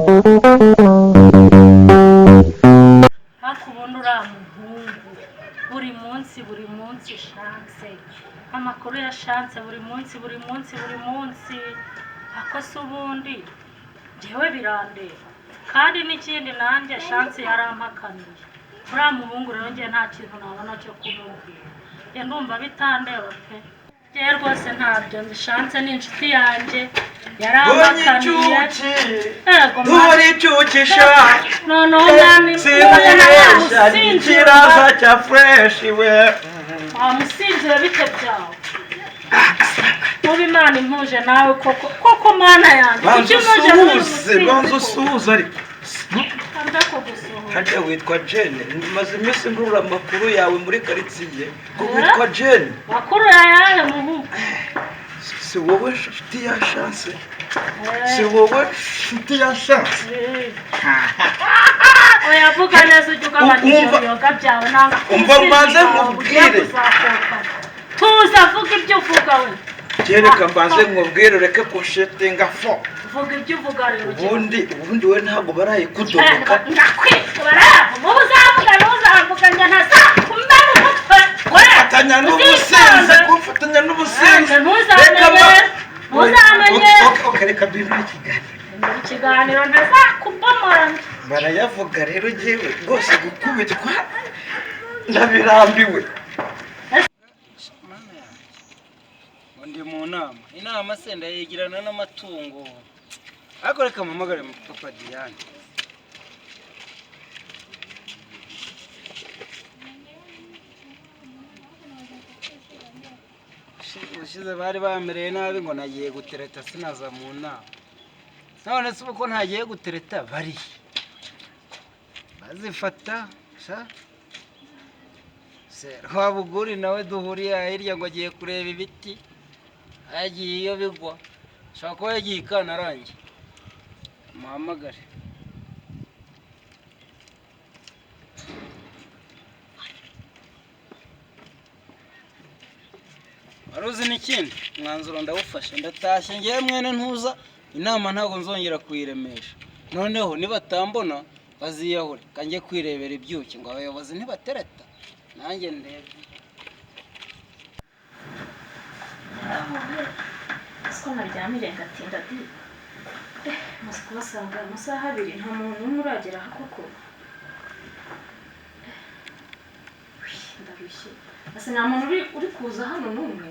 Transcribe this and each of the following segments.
Ariko ubundi uriya muhungu buri munsi, buri munsi Chance, amakuru ya Chance buri munsi, buri munsi, buri munsi. Ako se ubundi njyewe birandeba? Kandi n'ikindi, nanjye Chance yarampakaniye. Uriya muhungu rero njye nta kintu nabona cyo kumubwira. Njye ndumva bitandeba pe. Njyewe rwose ntabyo nzi. Chance ni inshuti yanjye, yarampakaniye. Yego. Dore icyuki sha. Noneho mwami. Sinibesha, ikiraza cya fresh we. Wamusinzira, bite byawe? Muba Imana impuje nawe koko koko, Mana yanjye. Banza Kuki muje muri usuhuze, banza usuhuze ariko. Nda kugusuhuza. Harya witwa Jene? Maze iminsi ndurura amakuru yawe muri karitsiye ko witwa Jene. Makuru yayahe, muhungu? Si wowe nshuti ya Chance? Si wowe nshuti ya Chance? Oya, vuga neza, ujye ugabanya ibyo biyoga byawe nanga. Umva mbanze nkubwire. Tuza, vuga ibyo uvuga we. Kereka mbanze nkubwire, ureke kunshetinga fo. Vuga ibyo uvuga rero. Ubundi we ntabwo barayikudoboka. Ndakwitwa baravuga, ubu uzavuga ntuzavuga, njye ntazakumena umutwe we. Kumfatanya n'ubusinzi, kumfatanya n'ubusinzi. Ntuzamenye, ntuzamenye. Okay, reka duhindure ikiganiro. Ikiganiro ntazakubomora. Barayavuga rero, njyewe rwose gukubitwa ndabirambiwe. Mana yanjye, ngo ndi mu nama! Inama se ndayigirana n'amatungo? Ariko reka mpamagare papa Diane. Ubushize bari bamereye nabi ngo nagiye gutereta sinaza mu nama. None se ubu ko ntagiye gutereta, bari bazifata sha? Se Rwabuguri nawe duhuriye hirya ngo agiye kureba ibiti, yagiye iyo bigwa, ashobora kuba yagiye i Kantarange. Muhamagare. Wari uzi n'ikindi? Umwanzuro ndawufashe, ndatashye ngewe mwene ntuza. Inama ntabwo nzongera kuyiremesha. Noneho nibatambona baziyahure, kanjye kwirebera ibyuki ngo abayobozi ntibatereta, nanjye ndebe. Siko naryamire ngatinda di. Maze kubasanga amasaha 2, nta muntu n'umwe uragera aha koko. Ndarushye. Ese nta muntu uri kuza hano n'umwe?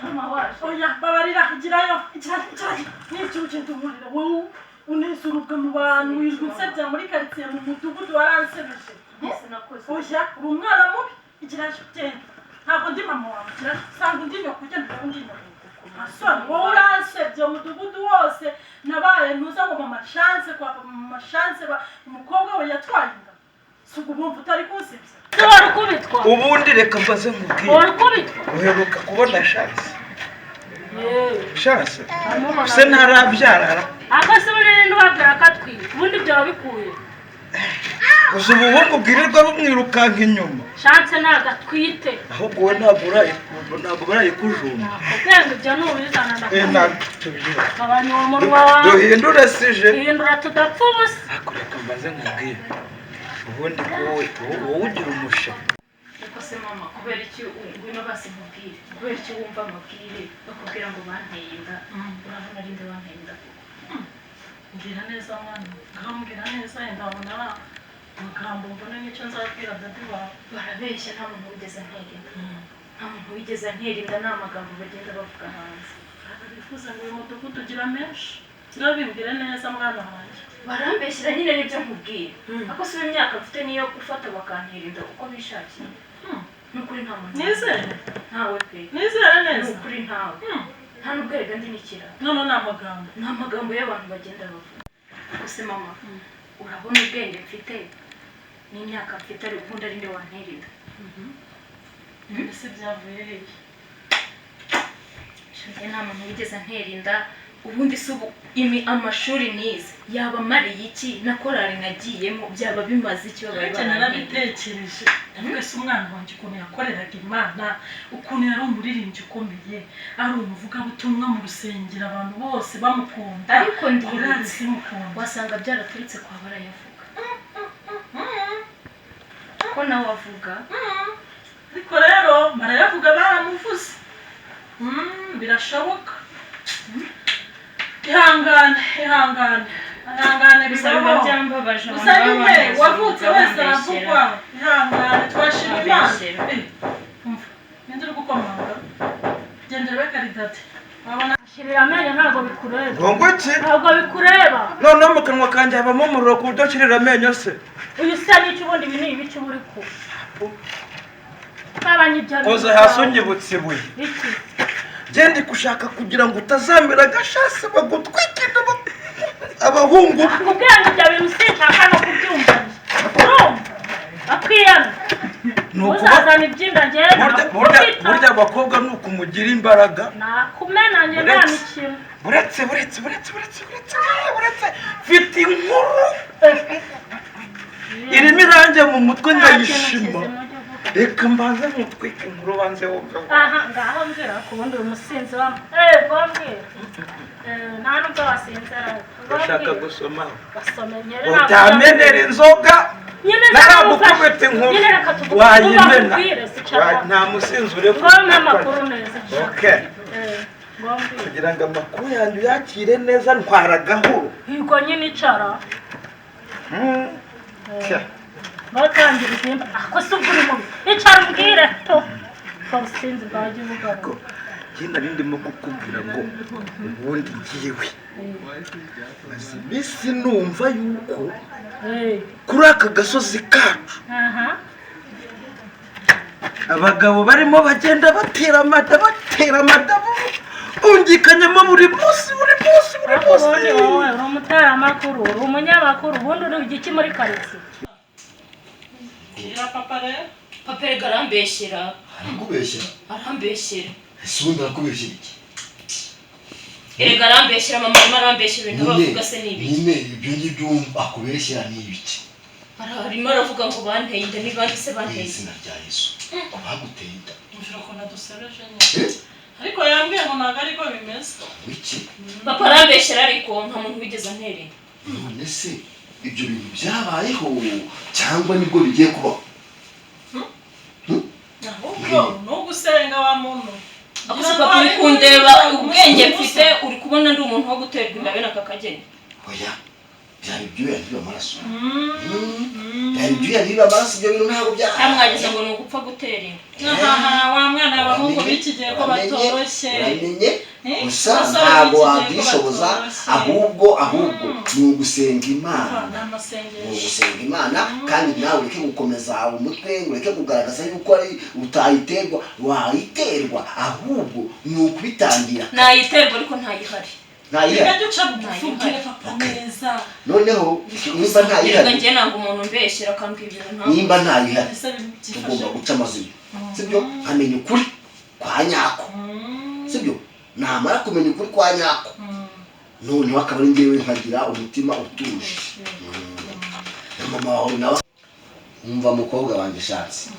Mama waje. Oya, babarira, igirayo, igirayo, igirayo. N'icyo ugenda umurira wowe, unezurubwa mu bantu, wijwe unsebya muri karitsiye, mu mudugudu waransebeje. Sinakoze. Oya, uri umwana mubi. Igirayo, genda. Ntabwo ndi mama wawe, igirayo. Sanga undi nyoko, ugenda urebe undi nyoko. Asoni, wowe uransebye umudugudu wose. Nabaye ntuza ngo mama Chance, kwa mama Chance, umukobwa we yatwaye inda. Si ubwo bumva utari kunsebya? Wari ukubitwa. Ubundi reka mbaze nkubwire. Wari ukubitwa. Uheruka kubona Chance? Chance se ntarabyarara? Ako se ubundi ninde ubabwira ko atwite? Ubundi ibyo wabikuye? Gusa ubuhungu bwirirwa bumwirukanka inyuma. Chance ntabwo atwite. Ahubwo we ntabwo barayikujumba. Nakubwiye ngo ibyo nubizana Ntabwo ndakubwira. tubyina. Gabanya uwo munwa wawe. Duhindure sije. Hindura tudapfa ubusa. Ariko reka mbaze nkubwire, ubundi ko wowe ugira umusha. Ariko se mama, kubera iki ngwino basi nkubwire, kubera iki wumva amabwire bakubwira ngo banteye inda? Urabona ari nde wanteye inda koko? Mbwira neza mwana, ngaho mbwira neza, yenda wabona amagambo mbone n'icyo nzabwira daddy wawe. Barabeshya, nta muntu wigeze antera inda, nta muntu wigeze antera inda, ni amagambo bagenda bavuga hanze. Bifuza ngo uyu mudugudu ugira menshi. Ngaho bimbwire neza, mwana wanjye. Barambeshyira nyine, nibyo nkubwira. Ariko si imyaka mfite niyo gufata bakantera inda uko bishakiye? Ni ukuri nta muntu. Nizere? Ntawe pe. Nizere Ni neza? ukuri ntawe. Nta nubwo erega ndi n'ikirara. None ni amagambo. Ni amagambo y'abantu bagenda bavuga. Gusa mama, urabona ubwenge mfite n'imyaka mfite, ari ubundi ari nde wantera inda? Ese byavuye hehe? Njye nta muntu wigeze antera inda. Ubundi se ubu imi amashuri nize yaba amariye iki? Na korali nagiyemo byaba bimaze iki? Babaye Nanjye baranteye inda? Narabitekereje, ndavuga se umwana wanjye ukuntu yakoreraga Imana, ukuntu yari umuririmbyi ukomeye, ari umuvugabutumwa mu rusengero, abantu bose bamukunda, Ariko korali ndibutse zimukunda. Wasanga byaraturutse kwa Barayavuga, ko nawe avuga. Ariko rero Barayavuga baramuvuze. Birashoboka. Ihangane, ihangane, ihangane. Gusa biba Bibaho. byambabaje abantu Gusa baba nyine banduza wavutse umwuga, wese bambeshyera. aravugwa. Ihangane, twashima Imana. Bambeshyera. Umva, ninde uri gukomanga? Genda urebe karidate wabona. Shirira amenyo, ntabwo bikureba. Ngo iki? Ntabwo bikureba. Noneho mu kanwa kanjye habamo umuriro ku buryo nshirira amenyo se? Uyu se n'icyo? Ubundi ibi ni ibiki uba uri ku gabanya ibyo bintu Koze hasi. byawe. Unyibutse ibuye. Iki? Genda gushaka kugira ngo utazamera agashasi bagutwike abahungu. Akubwira ngo ibyo bintu sinshaka no kubyumva, urumva? Akwiyana. Ni ukuba Uzazana ibyinda ngenda. Burya abakobwa ni ukumugira imbaraga. Nakumena njye nta Uretse- mikino. Buretse, buretse, buretse, buretse, buretse, buretse, mfite inkuru irimo irange mu mutwe. Nta kintu Ndayishima. kizima ujya uvuga. Reka mbanze mutwike inkuru, banze wumve. Aha ngaho mbwira ku bundi uyu musinzi wa mbwira. Nta nubwo wasinzira. Urashaka gusoma? Basome nyine. Utamenera inzoga. Nyine. Naragukubita inkuru. Nyine reka tuvuge. Wayimena. Ubwire si Wa- nta musinzi uri. Ngo n'amakuru neza. Okay. Ngo mbwire. Kugira ngo amakuru yanjye uyakire neza, ntwara gahoro. Yego nyine, icara. Okay. Batangira izimba ako si ubwo uri mubi. Icara umbwire to ubusinzi bwajya ubugabo. Ko njye nari ndimo kukubwira ngo ubundi ngiwe maze iminsi numva yuko kuri aka gasozi kacu Aha. abagabo barimo bagenda batera amada, batera amada, bungikanyamo buri munsi, buri munsi, buri Ariko munsi. ubundi wowe uri umutaramakuru, uri umunyamakuru, ubundi uri igiki muri karitsiye? Bwira papa rero. Papa erega arambeshyera. Arakubeshyera? Arambeshyera. Ese ubundi arakubeshyera iki? Erega arambeshyera mama, arimo arambeshyera ibintu Nyine, bavuga se ni ibiki? Nyine ibyo ngibyo wumva akubeshyera ni ibiki? Arimo aravuga ngo banteye inda. Ni bande se Mu banteye inda? izina rya Yesu, ko baguteye inda? Umvira ukuntu adusebeje nyine. Eh? Ariko yambwiye ngo ntabwo ariko bimeze. Wiki? Papa arambeshyera, ariko nta muntu wigeze antera inda. None se ibyo bintu byabayeho cyangwa nibwo bigiye kubaho? Ahubwo ni ugusenga wa muntu. Ako se papa, uri kundeba ubwenge mfite, uri kubona ndi umuntu wo guterwa inda bene aka kageni? Oya, byaba ibyuya ntibibe amaraso. Byaba ibyuya ntibibe amaraso, ibyo bintu ntabwo bya Nta mwagize ngo ni ugupfa gutera inda. Ahaha, wa mwana, abahungu b'iki gihe ko batoroshye. Uramenye. Eh, Gusa abasore ntabwo b'iki gihe ko wabyishoboza. batoroshye. Ahubwo ni ugusenga Imana. Ni Ni amasengesho. ugusenga Imana, kandi nawe ureke gukomeza umutwe ngo ureke kugaragaza yuko ari utayiterwa. Wayiterwa, ahubwo ni ukubitangira. Nayiterwa ariko ntayihari. Ntayihari? Reka duce bugufi, ubwire papa neza. Noneho nimba Erega ntayihari, njye nanga umuntu umbeshyera akambwira ibintu ntabwo. nimba ntayihari, Ese byifashe tugomba guca amazina, sibyo? Nkamenya ukuri kwa nyako, sibyo? Namara kumenya ukuri kwa nyako, noneho akaba ari njyewe nkagira umutima utuje. Na mama wawe nawe. Umva mukobwa wanjye ushatse,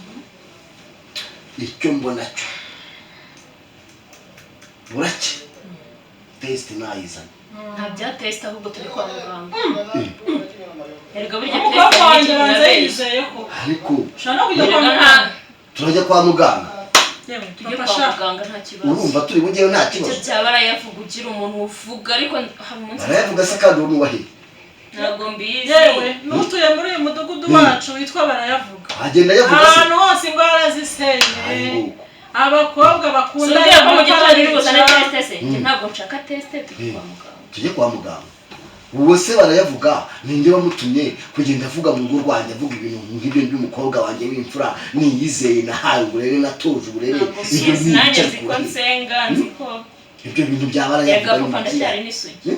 icyo mbona cyo burake test nayizanye. Nta bya test, ahubwo turi kwa muganga. Erega burya Umukobwa test wanjye banza irabeshya. yizeye ko Ariko ushobora no kujya kwa Erega nta muganga. Turajya kwa muganga. Yewe Tujye papa kwa sha. muganga, nta kibazo. Urumva turi bujyeyo nta Icyo kibazo? byaba arayavuga, ugira umuntu uvuga, ariko hari umunsi. Barayavuga se kandi uwo nuwahe? Ntabwo mbizi. Yewe, n'utuye muri uyu mudugudu wacu witwa Barayavuga. Agenda yavuga se? Ahantu hose indwara zisenye. Ayibuka. Abakobwa bakunda Sumbwira ko mu gitondo uri buzane barica. test se? Njye ntabwo nshaka test, tujye kwa muganga. Tujye kwa muganga. Uwo se Barayavuga ninde wamutumye kugenda avuga mu rugo rwanjye, avuga ibintu nk'ibyo by'umukobwa wanjye w'imfura niyizeye, nahaye uburere, natoje uburere? Ntabwo Ibyo mbizi ni nanjye. ibiki Nzi ko arikura he? nsenga, nzi ko Ibyo bintu bya Erega Barayavuga papa, ni ibiki? ndacyari n'isugi.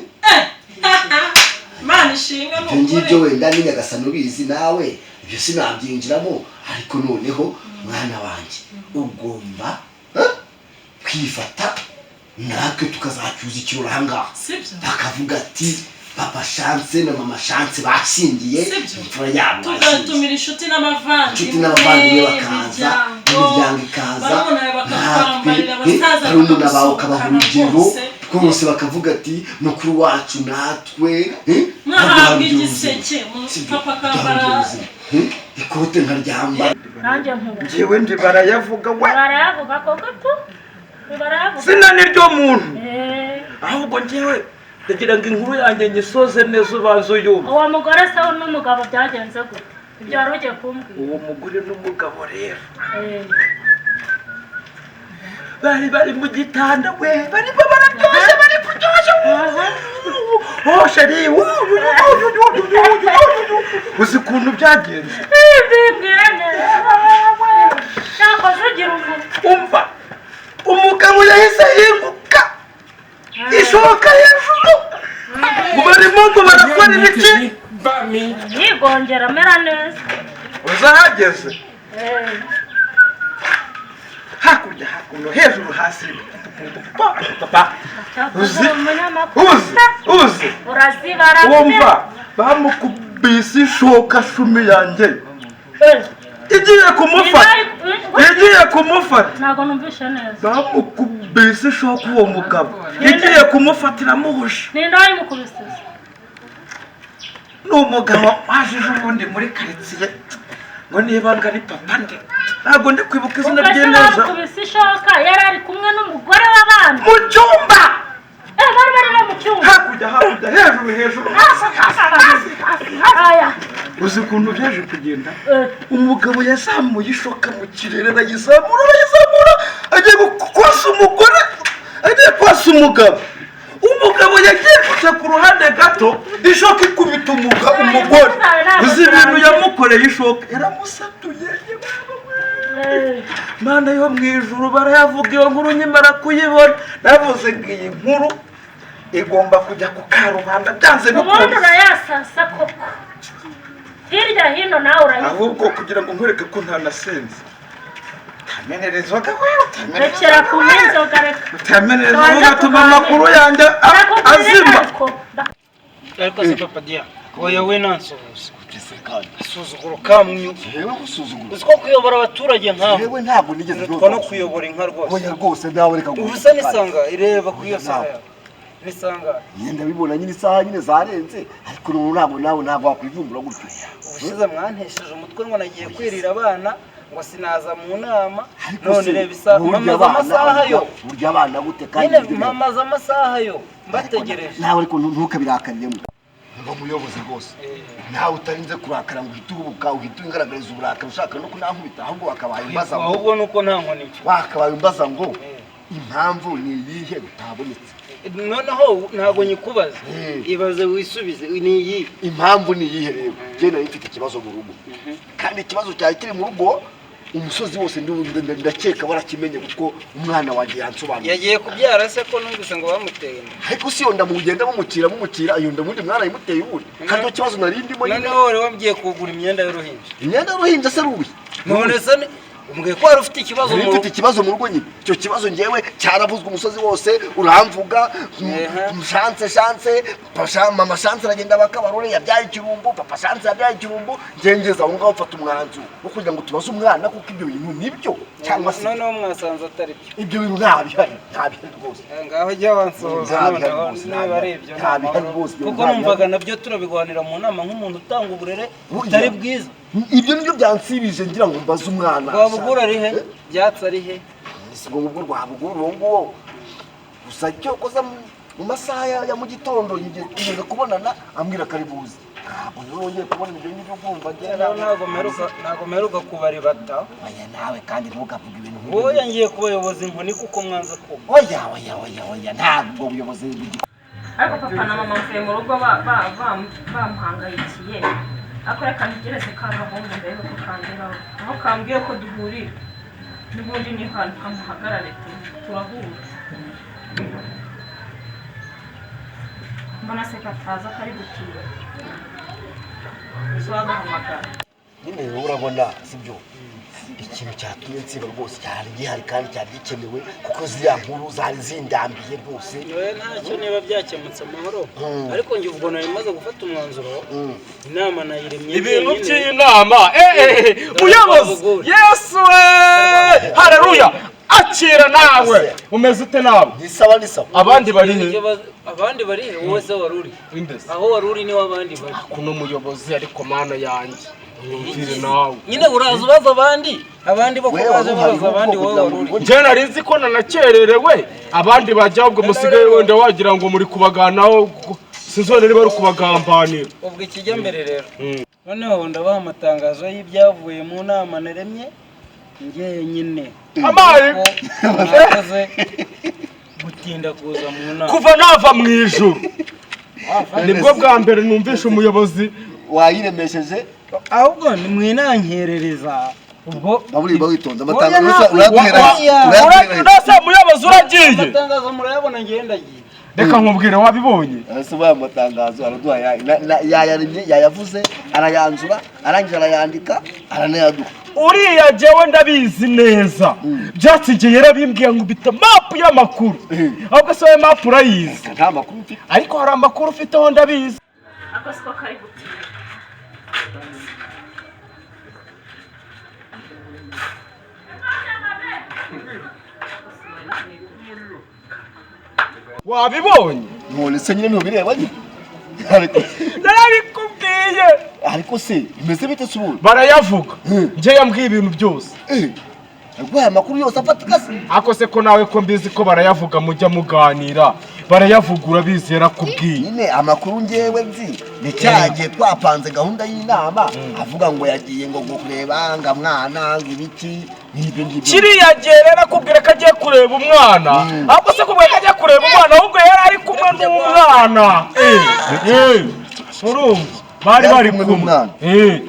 Imana ishinga ni Ibyo ngibyo ukuri. wenda ni Nyagasani ubizi nawe, ibyo sinabyinjiramo. Ariko noneho mwana wanjye, ugomba kwifata. Natwe tukazacyuza ikirori ahangaha, Sibyo? bakavuga ati Papa Chance na Mama Chance bashyingiye Sibyo? imfura yabo bashyingiye. Tugatumira inshuti n'abavandimwe, Inshuti n'abavandimwe bakaza, imiryango ikaza, barumuna natwe bakakwambarira, abasaza barumuna bawe ukabaha bakagusohokana urugero rwose. rwose, bakavuga ati mukuru wacu natwe Mwahabwa aduha urugero igiseke, ruzima. Sibyo? papa Aduha akambara- urugero ruzima. Ikote nkaryambara. Nanjye nkubu. Njyewe ndi barayavuga we. Barayavuga koko tu, barayavuga. Zina ni ryo muntu. Eh. Ahubwo njyewe ndagira ngo inkuru yanjye nyisoze neza, ubanza uyumva. Uwo mugore se n'umugabo byagenze gute? Ibyo wari ugiye kumbwira. Uwo mugore n'umugabo rero, Eh. bari bari mu gitanda we, barimo bararyoshye, bari kuryoshya. Oh chérie, uzi ukuntu byagenze? Bimbwira neza, cyakoze ugira umuntu. Umva, umugabo yahise ahinguka ishoka hejuru, ngo barimo ngo barakora ibiki? Yigongera amera neza. Uzahageze. Eh. Hakurya, hakuno, hejuru, hasi, papa. Cyakoze Uzi- umunyamakuru. Uzi uzi Urazibara pe. Wumva, bamukubise ishoka cumi yanjye Eh. igiye kumufata, igiye kumufata. Ntabwo numvishe neza. Bamukubise ishoka uwo mugabo igiye kumufata, iramuhusha. Ninde wayimukubise se? Ni umugabo waje ejo bundi muri karitsiye, ngo niba ngo ari papa nde, ntabwo ndi kwibuka izina Ubwo rye se neza. bamukubise ishoka yari ari kumwe n'umugore w'abandi? Mu cyumba. Eh, bari bari no mu cyumba? Hakurya, hakurya, hejuru, hejuru, hasi, hasi, hasi, hasi, hasi. Aya. Uzi ukuntu byaje kugenda? Eh. Umugabo yazamuye ishoka mu kirere, arayizamura, arayizamura, agiye kwasa umugore, agiye kwasa umugabo. Umugabo yagiye guca ku ruhande gato, ishoka ikubita umugore. Uzi ibintu yamukoreye? Ishoka yaramusatuye. Eh. Mana yo mu ijuru, barayavuga. Iyo nkuru nkimara kuyibona navuze ngo iyi nkuru igomba kujya ku karubanda byanze Ubundi bikunze. urayasasa koko, hirya hino nawe urayizi. Ahubwo kugira ngo nkwereke ko ntanasenze, utamenereza inzoga we, utamenereza. Rekera kunywa inzoga, reka. Utamenereza Tubanze ugatuma tuganire. amakuru yanjye Ndakubwira. azima. Ariko Ariko se papa dia, oya we, nansuhuza. Ese kandi? Asuzuguro kamwe. Yewe, gusuzugura? Uzi ko kuyobora abaturage nkawe Yewe, ntabwo nigeze birutwa no kuyobora inka rwose. Oya rwose, nawe reka. Ubu se nisanga ireba ku iyo saha yawe, nisanga. Nyine ndabibona nyine, isaha nyine zarenze, ariko noneho ntabwo nawe ntabwo wakwivumbura gutyo. Ubushize mwantesheje umutwe ngo nagiye kwirira abana, ngo sinaza mu nama. Ariko None se, reba isaha, burya mamaze abana amasaha yo. Burya abana gute kandi? Nyine mamaze amasaha yo mbategereje. Nawe ariko ntukabirakariremo ngo muyobozi rwose, nawe utarinze kurakara ngo uhite uhubuka, uhite ugaragariza uburakari ushaka no kunankubita. Ahubwo wakabaye umbaza ngo Ahubwo nuko nta nkoni mfite. Wakabaye umbaza ngo impamvu ni iyihe utabonetse. Noneho ntabwo nyikubaza. Ibaze wisubize, ni iyi? Impamvu ni iyihe rero? Njye nari mfite ikibazo mu rugo, kandi ikibazo cyari kiri mu rugo umusozi wose ndakeka warakimenye, kuko umwana wanjye yansobanuriye. Yagiye kubyara se, ko numvise ngo bamuteye inda? Ariko si iyo nda mugenda mumukira mumukira, iyo nda ubundi mwana yimuteye ubundi, kandi icyo kibazo nari ndimo nyine. Noneho wari wabwiye kugura imyenda y'uruhinja? Imyenda y'uruhinja se rubi? None se umbwiye ko wari ufite ikibazo Nari mu rugo? mfite ikibazo mu rugo nyine. Icyo kibazo ngewe cyaravuzwe umusozi wose uramvuga. Chance, Chance, mama Chance aragenda bakabarore yabyaye ikirumbo, papa Chance yabyaye ikirumbo. Ngengeza aho ngaho mfata umwanzuro wo kugira ngo tubaze umwana kuko ibyo bintu nibyo cyangwa se Noneho mwasanze atari byo? Ibyo bintu nta bihari, nta bihari rwose. Ngaho jya wansohoza. Nta bihari Noneho rwose, niba ari ibyo, nta ni bihari amahoro. rwose, Kuko nta bihari. numvaga nabyo turabigwanira mu nama nk'umuntu utanga uburere Burya. butari bwiza. Ibyo nibyo byansibije ngira ngo mbaze umwana. Rwabugura ari he? Byatsi ari he? Si ubwo ngubwo Rwabugura uwo nguwo gusa, icyo koza mu masaha ya mu gitondo tugeze kubonana ambwira ko ari buze, ntabwo rero wongeye kubona ibyo ngibyo kumva njye. Ntabwo mperuka kubaribata. Oya nawe kandi ntukavuge ibintu nk'ibyo. Wowe, ngiye kubayoboza inkoni kuko mwanze kumva. Oya, oya, oya, oya, ntabwo ubuyobozi Ariko papa na mama mvuye mu rugo bamuhangayikiye, ariko reka ntegereze ka gahungu ndebe ko kangeraho, aho kambwiye ko duhurira n'ubundi ni hantu kamuhagarare turahura. Mbona se kataza, kari gutinda, gusa wagahamagara. Nyine wowe urabona sibyo? Ikintu cyatumye nsiba rwose cyari gihari kandi cyari gikenewe, kuko ziriya nkuru zari zindambiye rwose. Oya, ntacyo, niba byakemutse amahoro. Ariko njye ubwo nari maze gufata umwanzuro, inama nayiremye Ibintu njyenyine. by'inama, muyobozi, Yesu we, haleluya! Akira nawe, umeze ute nawe? Ni sawa, ni sawa. Abandi bari he? Abandi bari he? Wowe se wari uri Indese. Aho wari uri niho abandi bari. Kuno muyobozi, ariko mana yanjye, unyumvire nawe. Nyine uraza ubaza abandi, abandi bo ko Wewe baje wari uhari babaza abandi, ahubwo wowe kugira wari ngo uri. ubibone. Njye nari nzi ko nanakererewe, abandi bajya, ahubwo musigaye wenda wagira ngo muri kubaganaho, sinzone niba ari ukubagambanira. Ubwo ikijya mbere rero, noneho ndabaha amatangazo y'ibyavuye mu nama naremye njyenyine. Amaye. Ko mwakoze gutinda kuza mu nama. Kuva nava mu ijuru nibwo bwa mbere numvishe umuyobozi. Wayiremesheje. Ahubwo nimwinankerereza ubwo. Baburi witonze. Oya, Amatangazo ntabwo- urayaduhera. Oya. Urayaduhera. Urasa muyobozi, uragiye. Amatangazo murayabona, ngendagiye. Reka nkubwire, wabibonye? Ese ubaye amatangazo araduha, yayaremye, yayavuze, arayanzura, arangije arayandika, aranayaduha. Uriya jyewe ndabizi neza, byatsi yarabimbwiye ngo ubita mapu y'amakuru. Ahubwo se wowe mapu urayizi? Nta makuru mfite. Ariko hari amakuru ufiteho, ndabizi. Ako siko kari gutinda. Wabibonye? None se nyine ntubireba nyine, ariko Narabikubwiye. Ariko se bimeze bite se ubundi? Barayavuga, njye yambwiye ibintu byose. Aguhaye amakuru yose afatika se? Ako se ko nawe ko mbizi ko barayavuga, mujya muganira, barayavuga, urabizi, yarakubwiye. Nyine amakuru ngewe nzi ni cya gihe twapanze gahunda y'inama, avuga ngo yagiye ngo kureba ngo mwana ngo ibiki n'ibyo ngibyo. Kiriya gihe rero akubwira ko agiye kureba umwana, ahubwo se kubwira ko agiye kureba umwana, ahubwo yari ari kumwe n'umwana. Urumva bari Yari bari kumwe kumwe n'umwana. Eh.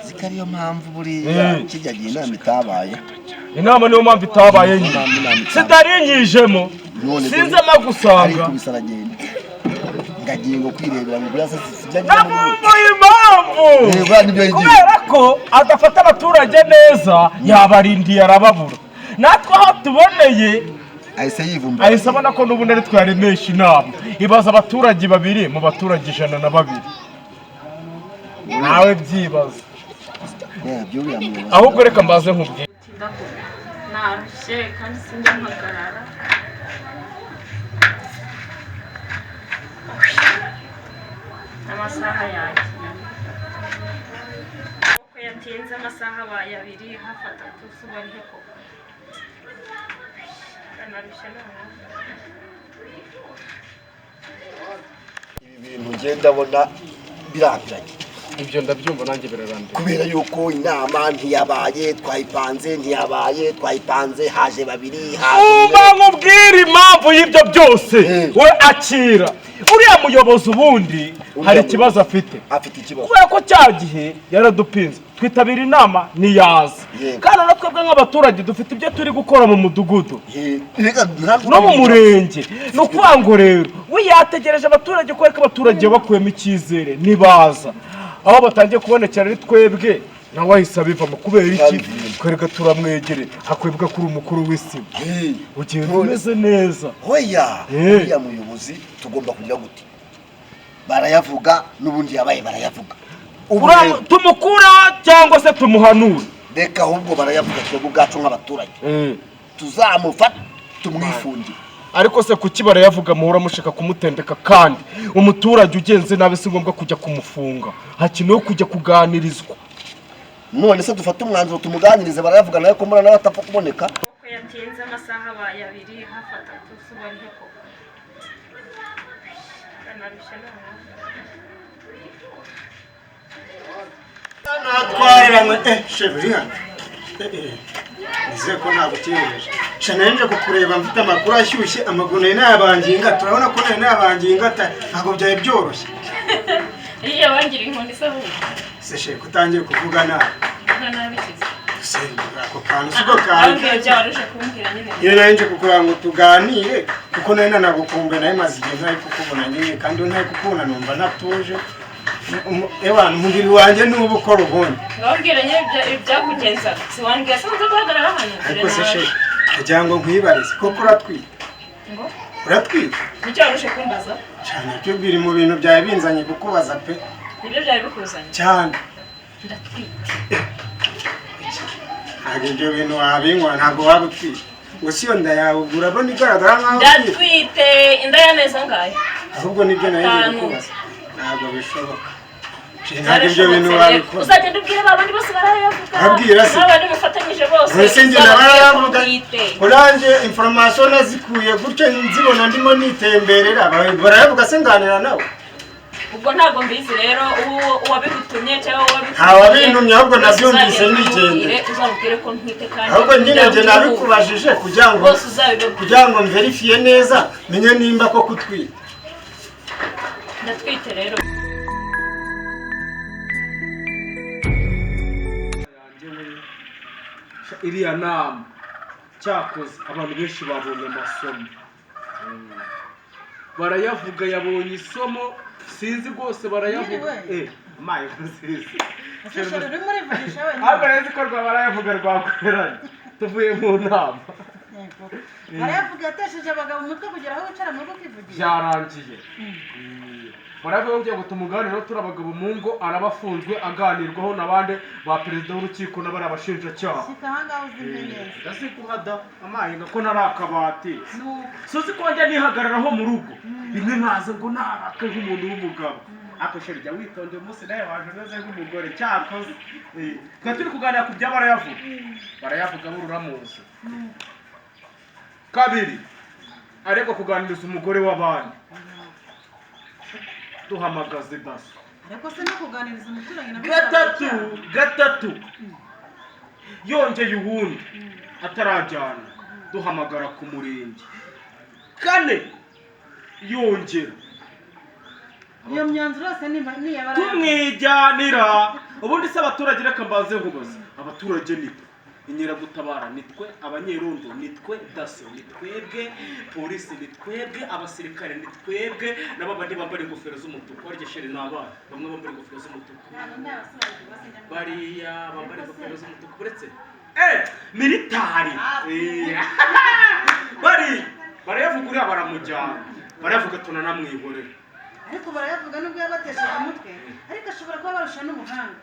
Ziko ariyo mpamvu buriya kijya gihe inama itabaye. Inama niyo mpamvu itabaye nyine. Inama itabaye. Sitarinyijemo. None Sinzemo gusanga. Arikubise aragenda, ngagiye ngo kwirebera ngo buriya se sibyo agiye muri Navumbuye impamvu. Buriya nibyo yigiye. Kubera ko adafata abaturage neza, yabarindiye arababura, natwe aho tuboneye ahise yivumbura. Ahise abona ko n'ubundi ari twaremesha inama. Ibaza abaturage babiri mu baturage 102, nawe byibaza. By'uriya muyobozi. Ahubwo reka mbaze nkubwire. Gutinda koko, narushye kandi sinjya mpagarara. Amasaha yagiye uko yatinze, amasaha abaye 2, hafi 3, si ubu arihe koko? Narushye noneho. Ibi bintu ngenda ndabona birambiranye. Ibyo ndabyumva nanjye, birarangira. Kubera yuko inama ntiyabaye, twayipanze ntiyabaye, twayipanze haje babiri, haje Umva nkubwire impamvu y'ibyo byose. We akira, uriya muyobozi ubundi hari ikibazo afite. Afite ikibazo. Kubera ko cya gihe yaradupinze, twitabira inama ntiyaza. Kandi na twebwe nk'abaturage dufite ibyo turi gukora mu mudugudu Reka ntabwo no mu murenge. Ni ukuvuga ngo rero we yategereje abaturage, kubera ko abaturage bakuyemo icyizere ntibaza. Aho batangiye kubonekera ari twebwe, nawe ahise abivamo. Kubera iki? Twereka turamwegereye, akwibuka ko uri umukuru w'isibo, ugenda umeze neza. Hoya. Uriya muyobozi tugomba kugira gute? Barayavuga n'ubundi yabaye barayavuga. Ubu rero, Tumukura cyangwa se tumuhanure? Reka ahubwo barayavuga, twebwe ubwacu nk'abaturage tuzamufata tumwifungire. Ariko se kuki barayavuga muhora mushaka kumutendeka? Kandi umuturage ugenze nabi si ngombwa kujya kumufunga, hakenewe kujya kuganirizwa. None se dufate umwanzuro tumuganirize barayavuga nawe, ko mbona nawe atapfa kuboneka? Uko yatinze, amasaha abaye 2, hafi 3, si ubu arihe koko? Narushye noneho. Natwararanywe sheburi hano, nizeye ko ntabwo ukireje shana nje kukureba, mfite amakuru ashyushye. Amaguru nari nayabangiye ingata, urabona ko nari nayabangiye ingata, ntabwo byari byoroshye. Iyo bangira inkoni se ahubwo. Se sheko utangiye kuvuga nabi? Kuvuga nabi ikizi? Se ako kantu siko kantu. Ambwira ibyo waruje kumbwira nyine. Iyo nari nje kukureba ngo tuganire, kuko nari nanagukumbuye, nari maze igihe ntari kukubona nyine, kandi iyo ntari kukubona numva natuje. Ewana, umubiri wanjye ni uba ukora ubundi. Ngababwira nyine ibyakugenzaga, siwambwira se uze guhagarara hano? Ariko se chérie, kugira ngo nkwibarize, koko uratwite? Ngo? Uratwite? Nicyo warushe kumbaza? Cyane, byo biri mu bintu byawe binzanye kukubaza pe. Nibyo byari bikuzanye? Cyane. Ndatwite. Ntabwo ibyo bintu wabinywa, ntabwo waba utwite. Gusa iyo nda yawe ubwo urabona igaragara nkaho utwite? Ndatwite inda y'amezi angahe? Ahubwo nibyo nari ngiye 5. kukubaza. Ntabwo bishoboka, ntabwo ibyo bintu Byarashobotse rero. wabikora. Uzagenda ubwire ba bandi bose barayavuga. Abwira se? N'abandi mufatanyije bose. Mbese njye Uzababwire ko barayavuga? ntwite. Uranjye information nazikuye gutyo, nzibona ndimo nitemberera. Barayavuga se nganira nawe? Ubwo ntabwo mbizi rero uwabigutumye cyangwa uwabigutumye. Nta wabintumye, ahubwo nabyumvise Uzagenda nigendera. umubwire, uzamubwire ko ntwite kandi Ahubwo nyine njye nabikubajije kugira ngo bose uzabibabwire. kugira ngo mverifiye neza, menye nimba koko utwite. Ndatwite rero. Iriya nama cyakoze abantu benshi babonye amasomo. Barayavuga yabonye isomo, sinzi rwose barayavuga. Mwiriwe. Eh, amaye nziza. Ese chérie, urimo urivugisha wenyine? Ahubwo nzi ko rwa barayavuga rwakoreranye tuvuye mu nama. Yego. Barayavuga yatesheje abagabo umutwe kugera aho wicara mu rugo ukivugisha. Byarangiye. Baravuga ngo ngo tumuganire turi abagabo mu ngo, araba afunzwe aganirwaho n'abandi ba perezida w'urukiko n'abari abashinjacyaha. Shyika ahangaha uzimye neza. Ndaziguhada amaye ko ntari akabati. Nuko. Suzi ko njya nihagararaho mu rugo rimwe nkaza ngo narake nk'umuntu w'umugabo. Ariko chérie, jya witonda, uyu munsi nawe waje umeze nk'umugore cyakoze. Twari turi kuganira ku bya barayavuga. Barayavuga bo uramuzi kabiri ariko kuganiriza umugore w'abandi, duhamagaze DASSO. Ariko se no kuganiriza umuturanyi nabyo Gatatu. byaba? Gatatu yongeye uwundi atarajyana, duhamagara ku murenge. Kane yongera. Iyo myanzuro yose ni iya barayavuga. Tumwijyanira. Ubundi se abaturage, reka mbanze nkubaze, abaturage nitwe inkeragutabara, nitwe abanyerondo, nitwe DASSO, ni twebwe polisi, ni twebwe abasirikare, ni twebwe nabo bandi bambara ingofero z'umutuku. Barya chérie, ni abana bamwe bambara ingofero z'umutuku. Ntabwo ndabasobanukirwa, sinjya. Bariya bambara ingofero z'umutuku uretse militari. Bari barayavuga, uriya baramujyana, barayavuga tunanamwihorera. Ariko barayavuga nubwo yabatesheje umutwe, ariko ashobora kuba barusha n'ubuhanga.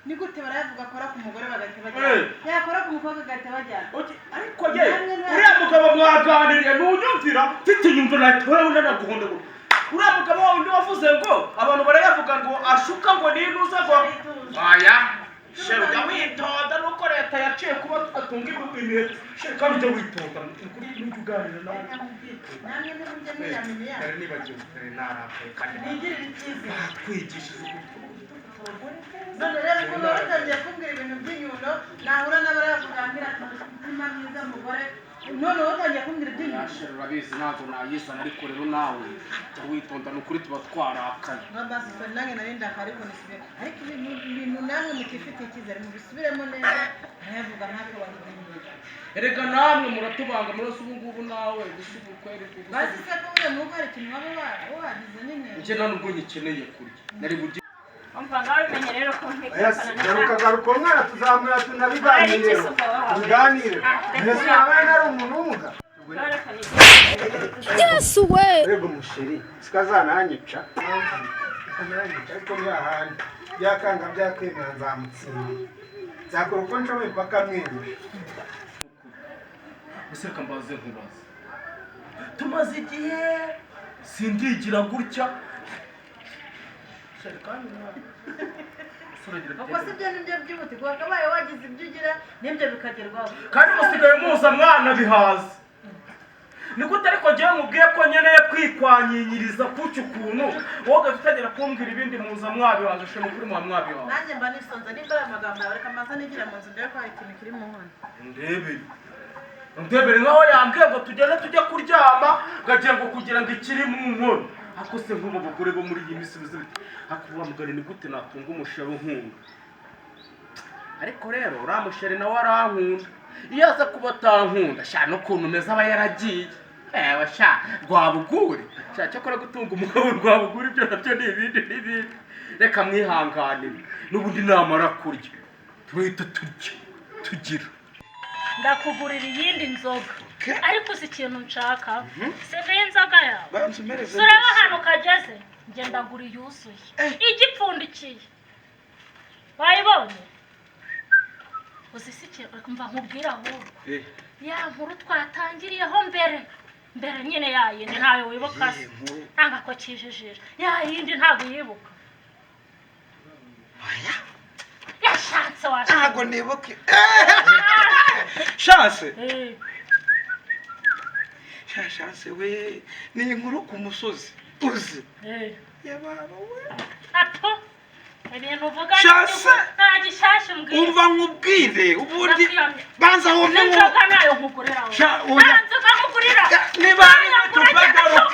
Ni gute barayavuga akora ku mugore bagahita bajyana, yakora ku mukobwa agahita bajyana? Ariko ye, uriya mugabo mwaganiriye ntunyumvira, mfite inyumvo nahita wowe unanaguhondagura. Uriya mugabo wawe undi wavuze ngo abantu barayavuga ngo ashuka ngo ninuza ngo aya. Chérie, ujya witonda, nuko leta yaciye kuba tugatunga imiheto. Chérie, kandi ujya witonda kuri nujya uganira nawe. Namwe nimujye mwiyamenya yabo. Nari nibagiwe, nari narakaye kandi Bigirire icyizere. Batwigishije uko None rero ukuntu wari utangiye kumbwira ibintu by'inyundo, nahura n'abarayavuga ambwira ati umutima mwiza mugore, none wowe utangiye kumbwira iby'inyundo. Chérie, urabizi ntabwo nayizana, ariko rero nawe jya witonda, ni ukuri tuba twarakaye. Nka basi sorry, nanjye nari ndakaye, ariko nisubiye. Ariko ibintu namwe mutifitiye icyizere, mubisubiremo neza. Barayavuga natwe wahigiye. Erega namwe muratubanga murose ubu ngubu nawe gusa ubu kweri. Basi se ko buriya mu rugo hari ikintu waba wagize nyine? Njye nta nubwo nyikeneye kurya nari burye. Umva, ngaho bimenye rero ko Yes, garuka garuka, uwo mwana tuzamura tunabiganireho, tubiganire. Mbese urabona ari umuntu w'umugabo? Yesu we! Rego musheri, sikazananyica nanyica, ariko ntihahandi byakanga byakwemera nzamutsinda, nzakora uko nshoboye mpaka mwemeje. Gusa reka mbaze nkubaze, tumaze igihe sindigira gutya. Chérie, kandi nawe Ubwo si byo nibyo byihutirwa, wakabaye wagize ibyo ugira n'ibyo bikagerwaho. Kandi musigaye muza mwana bihaza. Ni gute ariko njyewe mubwiye ko nkeneye kwikwanyinyiriza kuki ukuntu wowe ugahita utangira kumbwira ibindi? Muza mwabihaza shema kuri muba mwabihaza. Nanjye mba nisonza. Nimba ari amagambo yawe, reka mbanza nigira mu nzu ndebe ko hari ikintu kiri mu nkono. Ndebere, ndebere nkaho yambwiye ngo tugende tujye kuryama, ngagira ngo kugira ngo ikiri mu nkono. Ariko se nk'ubu bagore bo muri iyi minsi bimeze bite? Ariko wa mugani, ni gute natunga umusheri unkunda? Ariko rero uriya musheri nawe arankunda. Iyo aza kuba atankunda sha, n'ukuntu umeze aba yaragiye. Ewe sha, rwabugure sha, cyakora gutunga umugabo rwabugure ibyo nabyo ni ibindi n'ibindi. Reka mwihanganire, n'ubundi namara kurya turahita turya tugira. Ndakugurira iyindi nzoga, ariko uzi ikintu nshaka? Sigaye inzoga yawe. Banza umereze. Tureba ahantu kageze, njye ndagura iyuzuye igipfundikiye. Wayibonye? Uzi si ikintu mva nkubwira ahubwo? Ya nkuru twatangiriyeho mbere mbere nyine, ya yindi ntayo wibuka se? Ntabwo ko kijijisha, ya yindi ntabwo uyibuka? Yashatse washatse. Ntabwo nibuke Shanse. Sha Shanse we, ni inkuru ku musozi uzi. Yababa we. Ato, ibintu uvuga. Shanse. Nta gishyashya umbwira. Umva nkubwire ubundi. Ndakwiyamye. Banza wumve. N'inzoga nayo nkugurira wowe. Sha, oya. Nta nzoga nkugurira. Niba ari Ntayo ngura. tupagaruka.